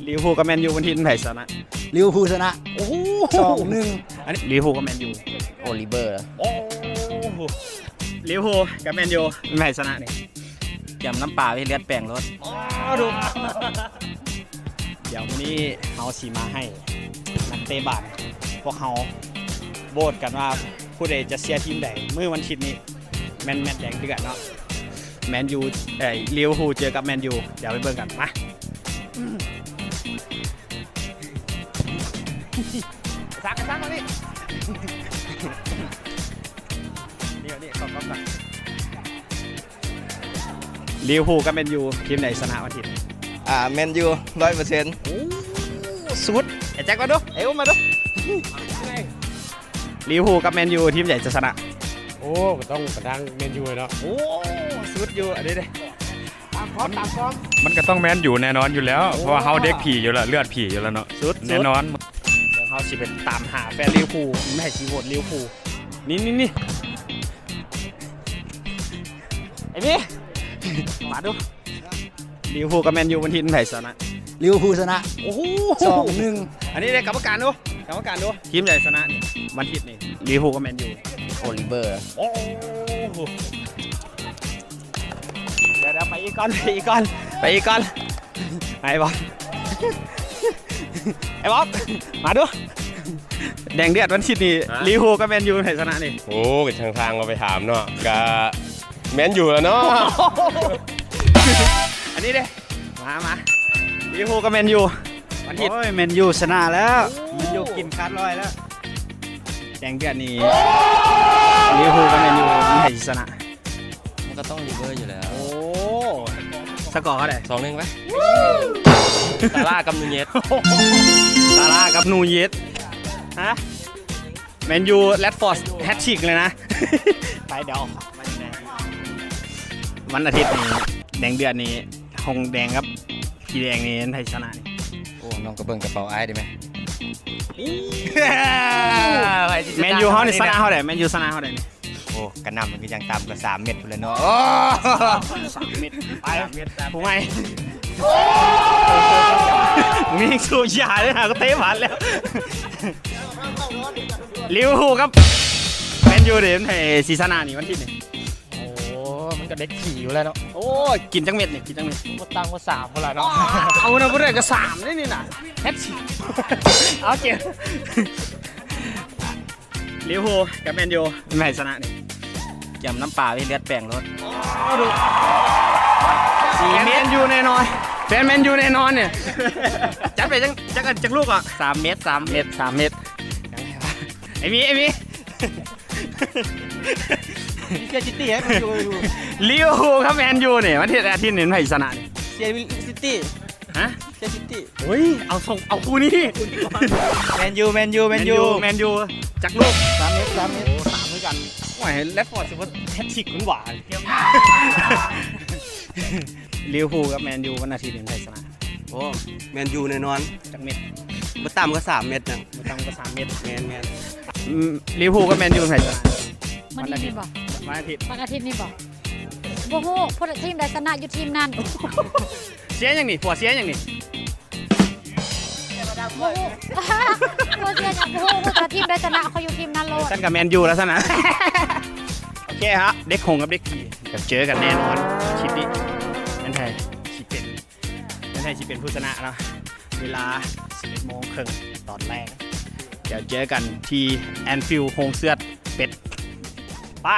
ລິເວອร์ພູກັບແມນຢູ ວັນທິດໃຜຊະນະ? ລິເວອร์ພູຊະນະ. ໂອ້ໂຫ ສອງໜຶ່ງ. ອັນນີ້ລິເວອร์ພູກັບແມນຢູ. ໂອລິເວີ. ໂອ້ໂຫ ລິເວອร์ພູກັບແມນຢູ ໃຜຊະນະນີ້? ກຽມນ້ຳປາໄວ້ເລືອດແປງໂລດ. ໂອ້ ດູ ດຽວມື້ນີ້ເຮົາຊິມາໃຫ້ນັກເຕະບານພວກເຮົາໂຫວດກັນວ່າຜູ້ໃດຈະເຊຍທີມໃດ ມື້ວັນທິດນີ້. ແມ່ນແມັດແດງເດືອດເນາະ ແມນຢູ ເອີຍ ລິເວອຣ໌ພູເຈີກັບແມນຢູ ດຽວໄປເບິ່ງກັນ ມາ. ສັກ ສັກມານີ້ ນີ້ ນີ້ ເຂົ້າ ເຂົ້າ ເຂົ້າ. ລິເວອຣ໌ພູກັບແມນຢູ ທີມໃດຊະນະວັນທິດ? ອ່າ ແມນຢູ ຮ້ອຍເປີເຊັນ. ໂອ້ ສຸດ. ໄອ້ແຈັກມາດູ ໄອ້ອຸ້ມມາດູ. ລິເວອຣ໌ພູກັບແມນຢູ ທີມໃດຈະຊະນະ? ໂອ້ ກໍຕ້ອງໄປທາງແມນຢູເນາະ. ໂອ້ ສຸດຢູ່ ອັນນີ້ເດ້ ຕາມຟອມ ຕາມຟອມ. ມັນກໍຕ້ອງແມນຢູແນ່ນອນຢູ່ແລ້ວ ໂອ້ ເພາະວ່າເຮົາເດັກຜີຢູ່ແລ້ວ ເລືອດຜີຢູ່ແລ້ວເນາະ. ສຸດ ແນ່ນອນ. ເຮົາຊິໄປຕາມຫາແຟນລິເວອຣ໌ພູ ແມ່ນໃຜຊິໂຫວດລິເວອຣ໌ພູ. ນີ້ ນີ້ ນີ້ ໄອ້ມີ ມາດູ. ລິເວອຣ໌ພູກັບແມນຢູ ວັນທິດໃຜຊະນະ? ລິເວອຣ໌ພູຊະນະ. ໂອ້ໂຫ ສອງໜຶ່ງ. ອັນນີ້ເດ້ ກຳມະການດູ ກຳມະການດູ ທີມໃດຊະນະນີ້ ວັນທິດນີ້? ລິເວອຣ໌ພູກັບແມນຢູ. ໂອລິເວີ. ໂອ້ໂຫ ດຽວໆ ໄປອີກກ່ອນ ໄປອີກກ່ອນ ໄປອີກກ່ອນ. ໄອ້ບອບ ໄອ້ບອບ ມາດູ. ແດງເດືອດວັນທິດນີ້ ຮະ? ລິເວອຣ໌ພູກັບແມນຢູ ໃຜຊະນະນີ້? ໂອ້ ກໍທາງທາງກໍໄປຖາມເນາະ ກະ ແມນຢູແລ້ວເນາະ. ອັນນີ້ເດ້ ມາ ມາ ລິເວອຣ໌ພູກັບແມນຢູ ວັນທິດ. ໂອ້ຍ ແມນຢູຊະນະແລ້ວ. ໂອ້ ແມນຢູກິນຂາດລອຍແລ້ວ. ແດງເດືອດນີ້ ລິເວອຣ໌ພູກັບແມນຢູ ໃຜຊິຊະນະ? ມັນກໍຕ້ອງລິເວອຢູ່ແລ້ວ. ໂອ້ ສະກໍເທົ່າໃດ? ສອງໜຶ່ງໄປ. ຊາລາກັບນູເຍດ ຊາລາກັບນູເຍດ ຮະ? ແມນຢູ ແຣດຟອດ ແຮັດທຣິກເລີຍນະ. ໄປ ດຽວ ວັນອາທິດນີ້ ແດງເດືອດນີ້ ຫົງແດງກັບສີແດງນີ້ ໃຜຊິຊະນະນີ້? ໂອ້ ນ້ອງກໍເບິ່ງກະເປົາອ້າຍໄດ້ໄໝ? ແມນຢູເຮົານີ້ຊະນະເຮົາໄດ້ ແມນຢູຊະນະເຮົາໄດ້ນີ້. ໂອ້ ກະນຳມັນກໍຍັງຕ່ຳກວ່າສາມເມັດພຸ້ນແຫຼະເນາະ. ໂອ້ ສາມເມັດ ໄປ ສາມເມັດ ຜູ້ໃໝ່ ມີສູບຢາເດ້ ຫາກໍເຕະບານແລ້ວ. ລິເວອຣ໌ພູກັບແມນຢູເດ້ ໃຜຊິຊະນະນີ້ ວັນທິດນີ້? ໂອ້ ມັນກໍເດັກຜີຢູ່ແລ້ວເນາະ. ໂອ້ຍ ກິນຈັກເມັດນີ້ ກິນຈັກເມັດ? ບໍ່ຕ່ຳກວ່າສາມພຸ້ນລະເນາະ. ເອົານະ ບໍ່ໄດ້ກໍສາມເດ້ນີ້ນະ ແຮັດທຣິກ. ເອົາ ເກມ ລິເວອຣ໌ພູກັບແມນຢູ ໃຜຊະນະນີ້? ກຽມນ້ຳປາໄວ້ເລືອດແປງໂລດ. ໂອ້ ດູ ສີ່ເມັດ. ແຟນແມນຢູແນ່ນອນ ແຟນແມນຢູແນ່ນອນນີ້. ຈັດໄປຈັກ ຈັກ ຈັກລູກເກາະ? ສາມເມັດ ສາມເມັດ ສາມເມັດ. ໄອ້ມີ ໄອ້ມີ ເຊຍຊິຕີໃຫ້ມັນຢູ່ ລິເວອຣ໌ພູກັບແມນຢູນີ້ ວັນທິດ ອາທິດນີ້ໃຜຊິຊະນະນີ້? ເຊຍຊິຕີ. ຮະ? ເຊຍຊິຕີ. ໂອ້ຍ ເອົາ ເອົາຄູ່ນີ້ ແມນຢູ ແມນຢູ ແມນຢູ ແມນຢູ. ຈັກລູກ? ສາມເມັດ ສາມເມັດ. ໂອ້ ສາມຄືກັນ. ໂອ້ຍ ແຣດຟອດຊິບໍ່ແຮັດທຣິກ ມັນຫວານ. ລິເວອຣ໌ພູກັບແມນຢູ ວັນອາທິດນີ້ໃຜຊິຊະນະ? ໂອ້ ແມນຢູແນ່ນອນ. ຈັກເມັດ? ບໍ່ຕ່ຳກວ່າສາມເມັດນະ. ບໍ່ຕ່ຳກວ່າສາມເມັດ. ແມ່ນໆ. ອືມ ລິເວອຣ໌ພູກັບແມນຢູໃຜຊິຊະນະ? ມື້ນີ້ນີ້ບໍ່? ວັນອາທິດ ວັນອາທິດ ວັນອາທິດນີ້ບໍ່? ບໍ່ຮູ້ ຜູ້ໃດ ທີມໃດຊະນະຢູ່ທີມນັ້ນ. ເຊຍຫຍັງນີ້? ຜົວເຊຍຫຍັງນີ້? ບໍ່ຮູ້ ຜົວເຊຍຫຍັງ ບໍ່ຮູ້ ຮູ້ແຕ່ທີມໃດຊະນະ ຂ້ອຍຢູ່ທີມນັ້ນໂລດ. ຊັ້ນກໍແມນຢູແລ້ວຊັ້ນນະ. ໂອເຄຮະ ເດັກຫົງກັບເດັກຜີ ກໍເຈີກັນແນ່ນອນ ອາທິດນີ້ ແມ່ນໃຜຊິເປັນ ແມ່ນໃຜຊິເປັນຜູ້ຊະນະເນາະ. ເວລາສິບເອັດໂມງເຄິ່ງຕອນແລງ ດຽວເຈີກັນທີ່ແອນຟິວ ໂຮງເຊືອດເປັດ ໄປ.